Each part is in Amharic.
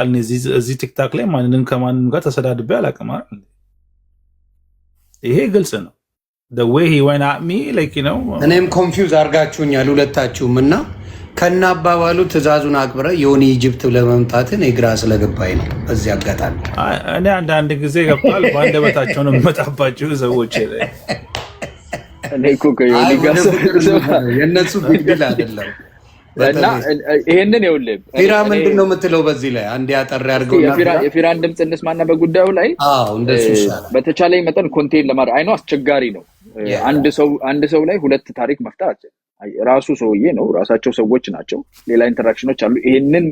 እኔ እዚህ ቲክታክ ላይ ማንንም ከማንም ጋር ተሰዳድቤ አላውቅም አይደል? ይሄ ግልጽ ነው። The way he went at me, like እኔም confuse አድርጋችሁኛል ሁለታችሁም። እና ከነ አባባሉ ትእዛዙን አክብረ የሆነ Egypt ለመምጣት እኔ ግራ ስለገባኝ ነው። በዚህ አጋጣሚ እኔ አንዳንድ ጊዜ ገብቷል፣ በአንደበታቸው ነው የምመጣባቸው ሰዎች ላይ። እኔ እኮ ከዮኒ አይ ጋር ወደ ፍቅር የእነሱ big deal አይደለም። እና ይሄንን ይኸውልህ ፊራ ምንድን ነው የምትለው በዚህ ላይ? አንድ ያጠር ያድርገውና ፊራ። የፊራን ድምፅ እንስማና በጉዳዩ ላይ። አዎ፣ እንደሱ ይሻላል። በተቻለኝ መጠን contain ለማድረግ፣ I know አስቸጋሪ ነው። አንድ ሰው ላይ ሁለት ታሪክ መፍታት፣ ራሱ ሰውዬ ነው፣ ራሳቸው ሰዎች ናቸው፣ ሌላ interaction ኖች አሉ። ይሄንን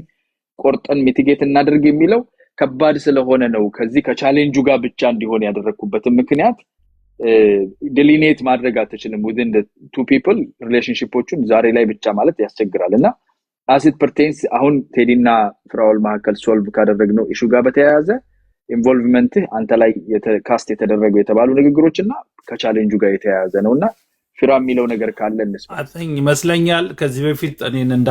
ቆርጠን mitigate እናድርግ የሚለው ከባድ ስለሆነ ነው። ከዚህ ከ challenge ኡ ጋር ብቻ እንዲሆን ያደረግኩበትን ምክንያት delineate ማድረግ አትችልም። Within two people relationship ኦቹን ዛሬ ላይ ብቻ ማለት ያስቸግራል። እና as it pertains አሁን ቴዲና ፍራኦል መካከል solve ካደረግነው issue ጋር በተያያዘ involvement ህ አንተ ላይ cast የተደረገው የተባሉ ንግግሮች እና ከ challenge ኡ ጋር የተያያዘ ነው። እና ፊራ የሚለው ነገር ካለ እንስማ። I think ይመስለኛል ከዚህ በፊት እኔን እንደ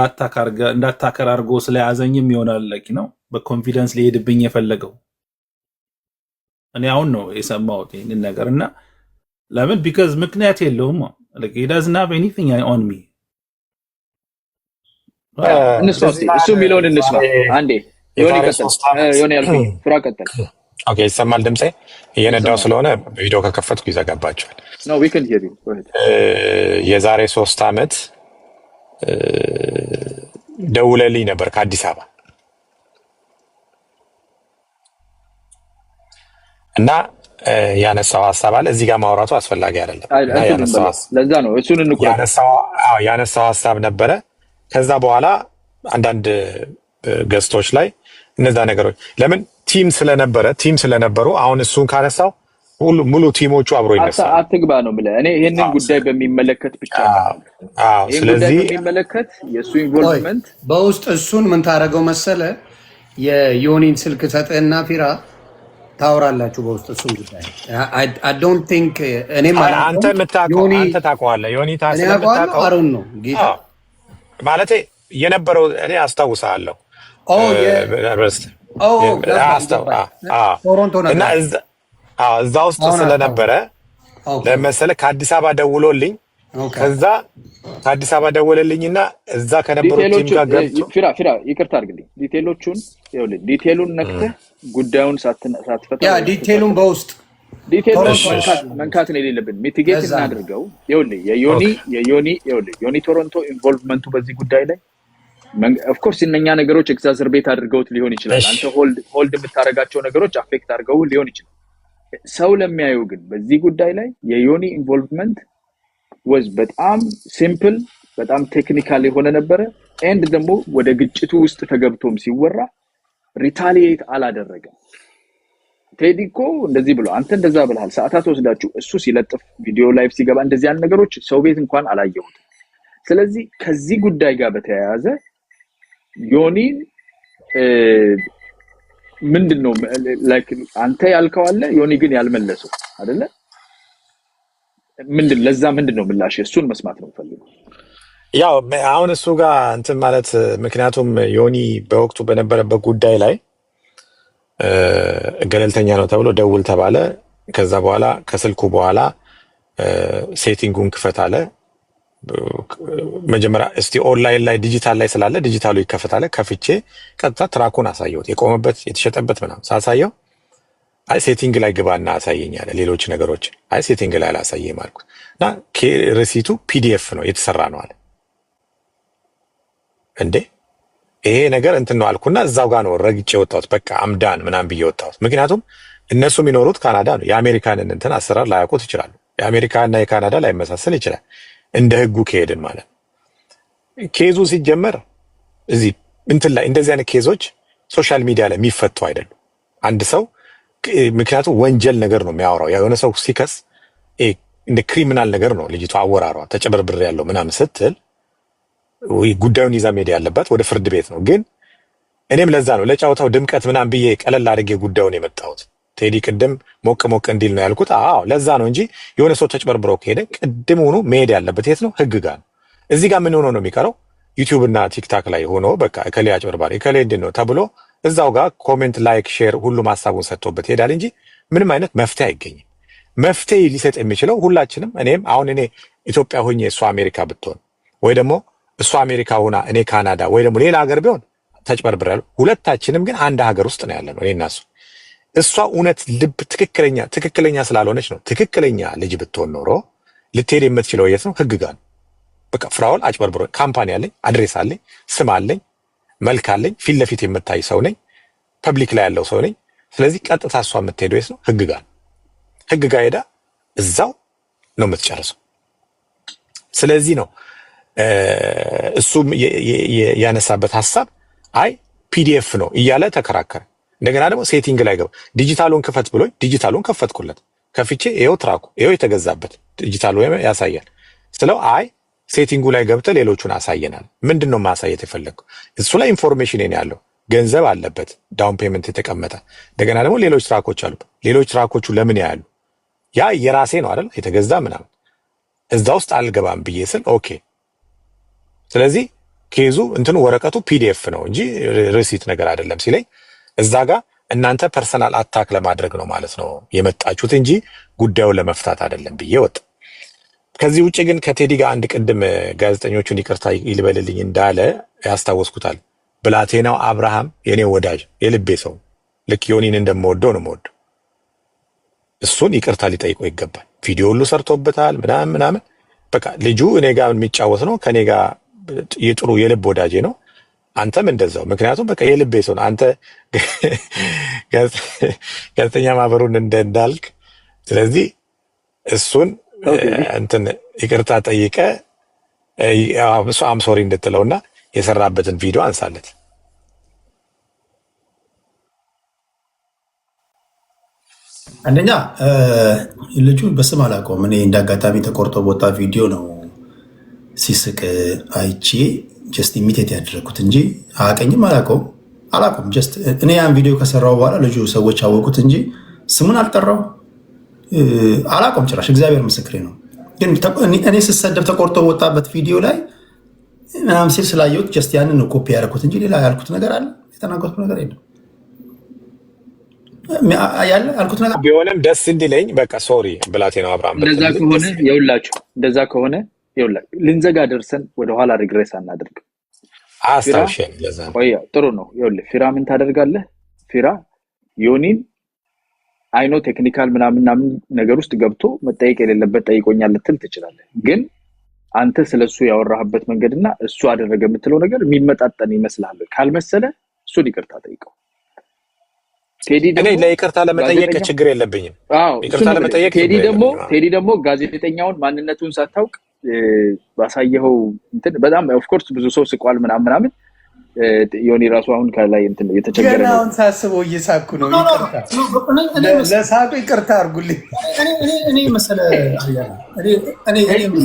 attacker አድርጎ ስለያዘኝም ይሆናል like በ confidence ሊሄድብኝ የፈለገው። እኔ አሁን ነው የሰማሁት ይህንን ነገር። እና ለምን? Because ምክንያት የለውም። Like he doesn't have anything on me. እንስማ እስኪ፣ እሱ የሚለውን እንስማ አንዴ። ዮኒ የዛሬ ቀጥል። 3 ዓመት ዮኒ ያልኩኝ ፍራ፣ ቀጥል። Okay፣ ይሰማል ድምፄ? እየነዳው ይሰማል። ስለሆነ ቪዲዮ ከከፈትኩ ይዘጋባቸዋል። No, we can hear you. Go ahead. የዛሬ 3 ዓመት ደውለልኝ ነበር ከአዲስ አበባ እና ያነሳው ሀሳብ አለ። እዚህ ጋር ማውራቱ አስፈላጊ አይደለም። እና እንትኑን ያነሳው በለው። ለዛ ነው እሱን እንቁረጥ። አዎ፣ ያነሳው ሀሳብ ነበረ። ከዛ በኋላ አንዳንድ guest ኦች ላይ እነዛ ነገሮች ለምን team ስለነበሩ አሁን እሱን ካነሳው ሁሉ ሙሉ team ኦቹ አብሮ ይነሳሉ። አትግባ ነው የምልህ። እኔ ይሄንን ጉዳይ በሚመለከት ብቻ ነው። አዎ። ይህን ጉዳይ ስለዚህ በሚመለከት የእሱ ቆይ፣ involvement በውስጥ እሱን ምን ታደርገው መሰለ፣ የዮኒን ስልክ ሰጥህና ፊራ ታወራላችሁ በውስጥ እሱን ጉዳይ። I don't think እኔም አንተ አላውቀውም። የምታውቀው ዮኒ አንተ ታውቀዋለህ። ዮኒ እኔ አውቀዋለሁ። ስለምታውቀው አሩን ነው ጌታ። አዎ፣ ማለቴ የነበረው እኔ አስታውሳለሁ። ኦ ኦ ገባኝ ገባኝ። ቶሮንቶ እና ነበር። እዛ ውስጥ አሁን ስለነበረ ለመሰለ ከአዲስ አበባ ደውሎልኝ ከዛ ከአዲስ አበባ ደወለልኝና እዛ ከነበሩት team detail ኦቹን ጋር ገብቶ ፊራ፣ ፊራ፣ ይቅርታ አድርግልኝ። Detail ኦቹን ይኸውልህ፣ detail ኡን ነክተህ ጉዳዩን ሳትፈታ ያ ወይም detail ኡን በውስጥ detail ኡን ቶሮንቶ መንካት ነው የሌለብን። Mitigate ለዛ ነው። እናድርገው። ይኸውልህ የዮኒ የዮኒ ይኸውልህ ዮኒ ቶሮንቶ involvement ኡ በዚህ ጉዳይ ላይ of course እነኛ ነገሮች exacerbate አድርገውት ሊሆን ይችላል። አንተ hold የምታደርጋቸው ነገሮች affect አድርገው ሊሆን ይችላል። ሰው ለሚያየው ግን በዚህ ጉዳይ ላይ የዮኒ involvement was በጣም simple፣ በጣም technical የሆነ ነበረ። And ደግሞ ወደ ግጭቱ ውስጥ ተገብቶም ሲወራ retaliate አላደረገም። ቴዲ እኮ እንደዚህ ብሎ አንተ እንደዛ ብለሃል፣ ሰዓታት ወስዳችሁ እሱ ሲለጥፍ ቪዲዮ live ሲገባ እንደዚህ አይነት ነገሮች ሰው ቤት እንኳን አላየሁትም። ስለዚህ ከዚህ ጉዳይ ጋር በተያያዘ ዮኒን ምንድን ነው like አንተ ያልከው አለ፣ ዮኒ ግን ያልመለሰው አይደለ? ምንድን ለዛ ምንድን ነው ምላሽ? እሱን መስማት ነው የምፈልገው። ያው አሁን እሱ ጋር እንትን ማለት ምክንያቱም ዮኒ በወቅቱ በነበረበት ጉዳይ ላይ ገለልተኛ ነው ተብሎ ደውል ተባለ። ከዛ በኋላ ከስልኩ በኋላ setting ኡን ክፈት አለ። መጀመሪያ እስቲ ኦንላይን ላይ ዲጂታል ላይ ስላለ ዲጂታሉ ይከፈታል። ከፍቼ ቀጥታ truck ኡን አሳየሁት፣ የቆመበት የተሸጠበት ምናምን ሳሳየው አይ setting ላይ ግባና አሳየኝ አለ። ሌሎች ነገሮች አይ setting ላይ አላሳየኝም አልኩት እና receipt ኡ PDF ነው የተሰራ ነው አለ። እንዴ ይሄ ነገር እንትን ነው አልኩና እዛው ጋር ነው ረግጬ የወጣሁት። በቃ I'm done ምናምን ብዬ ወጣሁት። ምክንያቱም እነሱ የሚኖሩት ካናዳ ነው። የአሜሪካንን እንትን አሰራር ላያውቁት ይችላሉ። የአሜሪካና የካናዳ ላይመሳሰል ይችላል። እንደ ህጉ ከሄድን ማለት ነው። Case ኡ ሲጀመር እዚህ እንትን ላይ እንደዚህ አይነት case ኦች social media ላይ የሚፈቱ አይደሉም። አንድ ሰው ምክንያቱም ወንጀል ነገር ነው የሚያወራው። የሆነ ሰው ሲከስ እንደ criminal ነገር ነው ልጅቷ አወራሯ። ተጨበርብር ያለው ምናምን ስትል ወይ ጉዳዩን ይዛ መሄድ ያለባት ወደ ፍርድ ቤት ነው። ግን እኔም ለዛ ነው ለጨዋታው ድምቀት ምናምን ብዬ ቀለል አድርጌ ጉዳዩን የመጣሁት። ቴዲ ቅድም ሞቅ ሞቅ እንዲል ነው ያልኩት። አዎ ለዛ ነው እንጂ የሆነ ሰው ተጭበርብሮ ከሄደ ቅድም ሆኖ መሄድ ያለበት የት ነው? ህግ ጋር ነው። እዚህ ጋር ምን ሆኖ ነው የሚቀረው? ዩቲዩብ እና ቲክታክ ላይ ሆኖ በቃ እከሌ አጭበርባሪ እከሌ እንድን ነው ተብሎ እዛው ጋር comment፣ like፣ share ሁሉም ሀሳቡን ሰጥቶበት ይሄዳል እንጂ ምንም አይነት መፍትሄ አይገኝም። መፍትሄ ሊሰጥ የሚችለው ሁላችንም፣ እኔም አሁን እኔ ኢትዮጵያ ሆኜ እሷ አሜሪካ ብትሆን ወይ ደግሞ እሷ አሜሪካ ሆና እኔ ካናዳ ወይ ደግሞ ሌላ ሀገር ቢሆን ተጭበርብሬያለሁ። ሁለታችንም ግን አንድ ሀገር ውስጥ ነው ያለነው እኔና እሱ። እሷ እውነት ልብ ትክክለኛ ትክክለኛ ስላልሆነች ነው። ትክክለኛ ልጅ ብትሆን ኖሮ ልትሄድ የምትችለው የት ነው? ህግ ጋር ነው። በቃ ፍራኦል አጭበርብሮ company አለኝ፣ address አለኝ፣ ስም አለኝ፣ መልክ አለኝ፣ ፊት ለፊት የምታይ ሰው ነኝ፣ public ላይ ያለው ሰው ነኝ። ስለዚህ ቀጥታ እሷ የምትሄደው የት ነው? ህግ ጋር ነው። ህግ ጋር ሄዳ እዛው ነው የምትጨርሰው። ስለዚህ ነው እሱም ያነሳበት ሀሳብ አይ PDF ነው እያለ ተከራከረ። እንደገና ደግሞ setting ላይ ገባ። ዲጂታሉን ክፈት ብሎኝ ዲጂታሉን ከፈትኩለት። ከፍቼ ይኸው truck ኡ ይኸው የተገዛበት ዲጂታሉ ያሳያል ስለው አይ setting ኡ ላይ ገብተህ ሌሎቹን አሳየናል። ምንድን ነው ማሳየት የፈለግከው? እሱ ላይ information ያለው ገንዘብ አለበት፣ down payment የተቀመጠ እንደገና ደግሞ ሌሎች truck ኦች አሉ። ሌሎች truck ኦቹ ለምን ያያሉ? ያ የራሴ ነው አይደል የተገዛ ምናምን እዛ ውስጥ አልገባም ብዬ ስል okay ስለዚህ case ኡ እንትኑ ወረቀቱ PDF ነው እንጂ receipt ነገር አይደለም ሲለኝ እዛ ጋር እናንተ personal attack ለማድረግ ነው ማለት ነው የመጣችሁት እንጂ ጉዳዩን ለመፍታት አይደለም ብዬ ወጣ። ከዚህ ውጭ ግን ከቴዲ ጋር አንድ ቅድም ጋዜጠኞቹን ይቅርታ ይልበልልኝ እንዳለ ያስታወስኩታል። ብላቴናው አብርሃም የኔ ወዳጅ የልቤ ሰው ልክ ዮኒን እንደምወደው ነው የምወደው። እሱን ይቅርታ ሊጠይቀው ይገባል። ቪዲዮ ሁሉ ሰርቶበታል ምናምን ምናምን። በቃ ልጁ እኔ ጋር የሚጫወት ነው፣ ከኔ ጋር የጥሩ የልብ ወዳጄ ነው። አንተም እንደዛው። ምክንያቱም በቃ የልቤ ሰው ነው። አንተ ጋዜጠኛ ማህበሩን እንዳልክ፣ ስለዚህ እሱን እንትን ይቅርታ ጠይቀ I'm sorry እንድትለውና የሰራበትን ቪዲዮ አንሳለት። አንደኛ ልጁ በስም አላውቀውም። እኔ እንደ አጋጣሚ ተቆርጦ ቦታ ቪዲዮ ነው ሲስቅ አይቼ just imitate ያደረግኩት እንጂ አያውቀኝም፣ አላውቀውም አላውቀውም። just እኔ ያን ቪዲዮ ከሰራው በኋላ ልጁ ሰዎች አወቁት እንጂ ስሙን አልጠራው አላውቀውም ጭራሽ። እግዚአብሔር ምስክሬ ነው። ግን እኔ ስሰደብ ተቆርጦ ወጣበት ቪዲዮ ላይ ምናምን ሲል ስላየሁት just ያንን ነው ኮፒ ያደረኩት እንጂ ሌላ ያልኩት ነገር አለ የተናገርኩት ነገር የለም። ያለ ያልኩት ነገር ቢሆንም ደስ እንዲለኝ በቃ sorry ብላቴናው አብርሃም እንደዛ ከሆነ የውላችሁ እንደዛ ከሆነ ይኸውላችሁ ልንዘጋ ደርሰን ወደኋላ regress አናደርግም። አስታውሽኝ። ለዛ ነው ቆይ ጥሩ ነው። ይኸውልህ ፊራ ምን ታደርጋለህ? ፊራ ዮኒን አይኖ technical ምናምን ምናምን ነገር ውስጥ ገብቶ መጠየቅ የሌለበት ጠይቆኛል ልትል ትችላለህ። ግን አንተ ስለሱ ያወራህበት መንገድና እሱ አደረገ የምትለው ነገር የሚመጣጠን ይመስልሃል? ካልመሰለ እሱን ይቅርታ ጠይቀው። ቴዲ እኔ ለይቅርታ ለመጠየቅ ችግር የለብኝም። ይቅርታ ለመጠየቅ ቴዲ ደግሞ ጋዜጠኛውን ማንነቱን ሳታውቅ ባሳየኸው እንትን በጣም of course ብዙ ሰው ስቋል ምናምን ምናምን። ዮኒ ራሱ አሁን ከላይ እንትን እየተቸገረ ነው። አሁን ሳስበው እየሳኩ ነው። ለሳቁ ይቅርታ አድርጉልኝ። እኔ መሰለህ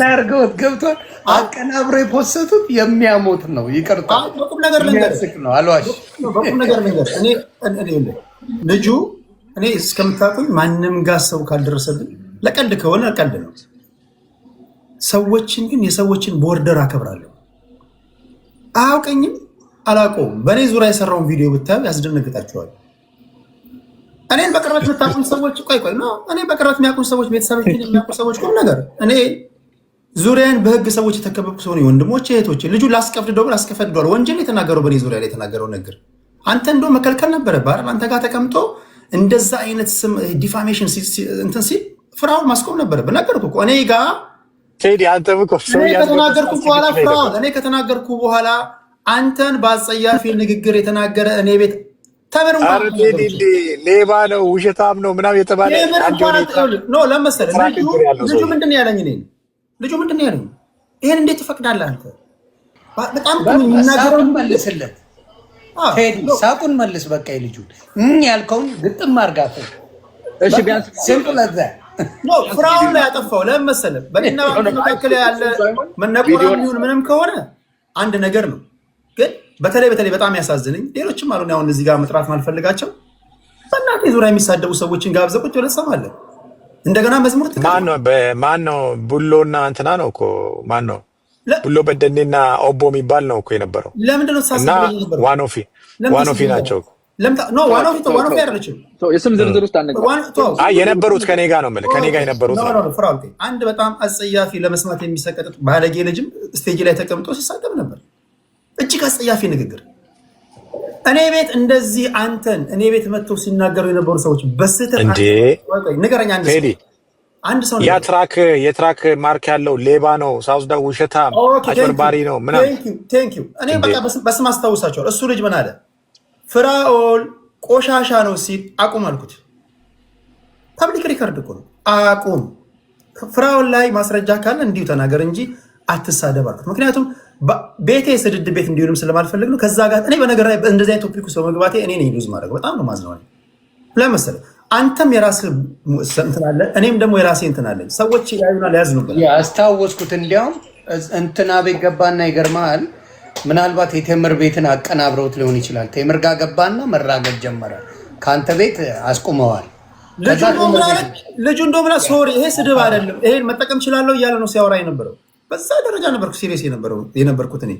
አድርገውት ገብቷል። አቀናብሮ የፖሰቱት የሚያሞት ነው። ይቅርታ በቁም ነገር ልንገርህ ነው። አልዋሽ በቁም ነገር ልንገርህ። እኔ ልጁ እኔ እስከምታውቁኝ ማንም ጋር ሰው ካልደረሰብኝ ለቀልድ ከሆነ ቀልድ ነው። ሰዎችን ግን የሰዎችን border አከብራለሁ። አያውቀኝም፣ አላውቀውም። በእኔ ዙሪያ የሰራውን ቪዲዮ ብታዩ ያስደነግጣቸዋል። እኔን በቅርበት የምታውቁኝ ሰዎች ቆይ ቆይ ነው እኔ በቅርበት የሚያውቁኝ ሰዎች ቤተሰቦችን የሚያውቁ ሰዎች ቁም ነገር እኔ ዙሪያን በህግ ሰዎች የተከበብኩ ሰው ነኝ። ወንድሞቼ እህቶቼ፣ ልጁ ላስቀፍድደው ብል አስቀፈድደዋል። ወንጀል የተናገረው በእኔ ዙሪያ ላይ የተናገረው ነገር አንተ እንደው መከልከል ነበረብህ አይደል? አንተ ጋር ተቀምጦ እንደዛ አይነት ስም defamation እንትን ሲል ፍራውን ማስቆም ነበረብህ። ነገርኩህ እኮ እኔ ጋር ቴዲ አንተም እኮ ሰው ከተናገርኩ በኋላ ፍራውን እኔ ከተናገርኩ በኋላ አንተን በአጸያፊ ንግግር የተናገረ እኔ ቤት ተምር እንኳን ሌባ ነው ውሸታም ነው ምናምን የተባለ ለመሰለህ ልጁ ምንድን ነው ያለኝ? እኔን ልጁ ምንድን ነው ያለኝ? ይሄን እንዴት ትፈቅዳለህ አንተ? በጣም ሳቁን መልስለት ቴዲ፣ ሳቁን መልስ። በቃ ልጁን ያልከውን ግጥም አድርጋት። እሺ ቢያንስ simple as that ፍራውን ላይ ያጠፋው ለምን መሰለህ? በእኔና በአንተ መካከል ያለ መነቆር የሚሆን ምንም ከሆነ አንድ ነገር ነው። ግን በተለይ በተለይ በጣም ያሳዝነኝ ሌሎችም አሉ። አሁን እዚህ ጋር መጥራት ማልፈልጋቸው በእናቴ ዙሪያ የሚሳደቡ ሰዎችን ጋብዘህ ቁጭ ብለህ ትሰማለህ። እንደገና መዝሙር ማን ነው? ቡሎና እንትና ነው እኮ ማን ነው? ቡሎ በደኔና ኦቦ የሚባል ነው እኮ የነበረው። ለምንድን ነው እና ዋኖፊ ዋኖፊ ናቸው። No, one of one of አይደለችም። የስም ዝርዝር ውስጥ አንግባ። አይ፣ የነበሩት ከኔ ጋር ነው የምልህ፣ ከኔ ጋር የነበሩት ነው። ፍራውንቴ፣ አንድ በጣም አጸያፊ፣ ለመስማት የሚሰቀጥጥ ባለጌ ልጅም stage ላይ ተቀምጦ ሲሳደብ ነበር። እጅግ አጸያፊ ንግግር። እኔ ቤት እንደዚህ አንተን እኔ ቤት መጥተው ሲናገሩ የነበሩ ሰዎች በስህተት እንዴ ንገረኝ። አንድ ሰው ቴዲ አንድ ሰው ያ truck የ truck mark ያለው ሌባ ነው፣ ሳውዝዳ ውሸታም አጭበርባሪ ነው ምናምን። Thank you። እኔ በቃ በስም አስታውሳቸዋል። እሱ ልጅ ምን አለ? ፍራኦል ቆሻሻ ነው ሲል አቁም አልኩት። Public record እኮ ነው። አቁም፣ ፍራኦል ላይ ማስረጃ ካለ እንዲሁ ተናገር እንጂ አትሳደብ አልኩት። ምክንያቱም ቤቴ ስድድ ቤት እንዲሆንም ስለማልፈልግ ነው። ከዛ ጋር እኔ በነገር ላይ እንደዚህ አይነት topic ውስጥ በመግባቴ እኔ ነኝ lose ማድረግ፣ በጣም ነው ማዝነው። ለምን መሰለህ? አንተም የራስህ እንትን አለ፣ እኔም ደግሞ የራሴ እንትን አለኝ። ሰዎች ያዩናል፣ ያዝኑብናል። አስታወስኩት። እንዲያውም እንትና ቤት ገባና፣ ይገርመሃል፣ ምናልባት የቴምር ቤትን አቀናብረውት ሊሆን ይችላል። ቴምር ጋር ገባና መራገጥ ጀመረ። ከአንተ ቤት አስቁመዋል። ልጁ እንደው ምና sorry፣ ይሄ ስድብ አይደለም፣ ይሄን መጠቀም እችላለሁ እያለ ነው ሲያወራ የነበረው። በዛ ደረጃ ነበርኩ serious የነበርኩት እኔ።